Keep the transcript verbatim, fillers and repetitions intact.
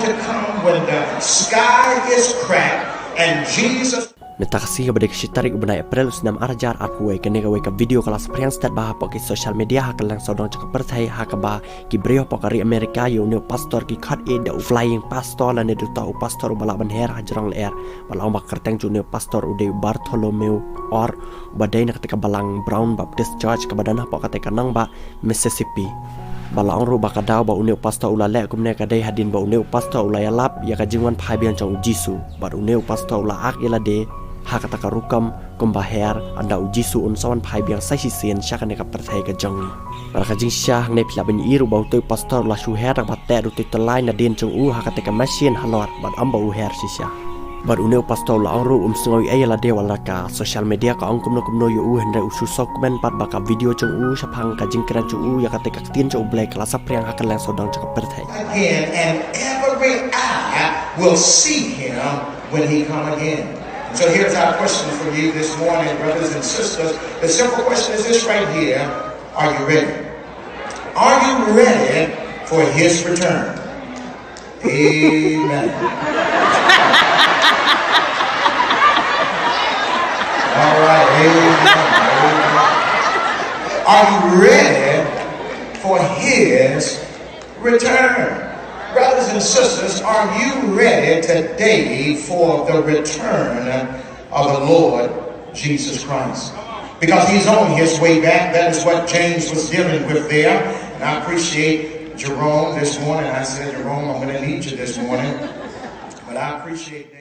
Come when the sky is cracked and Jesus. Mynta ka sngi kaba dei ka shi tarik u bnai April u snem ar hajar arphew wei, kane kawei ka video ka la saphriang stet bha hapoh ki social media ha kylleng sawdong jong ka pyrthei, ha kaba ki briew hapoh ka ri America ïa une u pastor ki khot ïa da u flying pastor lane da uta u pastor uba lah ban her hajrong lyer. Ba la ong ba ka kyrteng jong une u pastor u dei u Bartholomew Orr, uba dei na katei ka balang Brown Baptist Church kaba don hapoh katei ka nongbah Mississippi. Ba la ong ruh ba ka daw ba une u pastor u la leh kumne ka dei hadien ba une u pastor u la ïalap ïa ka jingwan phai biang jong u Jisu. Bad une u pastor u la ak ïa lade ha kata ka rukom kumba her, ynda u Jisu un sa wan phai biang sa shisien sha kane ka pyrthei ka jong ngi. Bad ka jingshisha hangne phi lah ban ïohi ruh ba utei u pastor u la shu her da kaba teh da utei u tyllai nadien jong u ha katei ka machine halor, bad ym ba u her shisha. Bad une u pastor u la ong ruh um sngew ei ei ïa lade wat la ka social media ka ong kumno kumno ïa u, hynrei u shu sngewkmen pat ba ka video jong u shaphang ka jingkren jong u ïa katei ka ktien jong U Blei ka la saphriang ha kylleng sawdong jong ka pyrthei. Again, and every eye will see him when he come again. So here's our question for you this morning, brothers and sisters. The simple question is this right here. Are you ready? Are you ready for his return? Amen. All right, amen. Amen. Are you ready for his return? Brothers and sisters, are you ready today for the return of the Lord Jesus Christ? Because he's on his way back. That is what James was dealing with there. And I appreciate Jerome this morning. I said, Jerome, I'm going to need you this morning. But I appreciate that.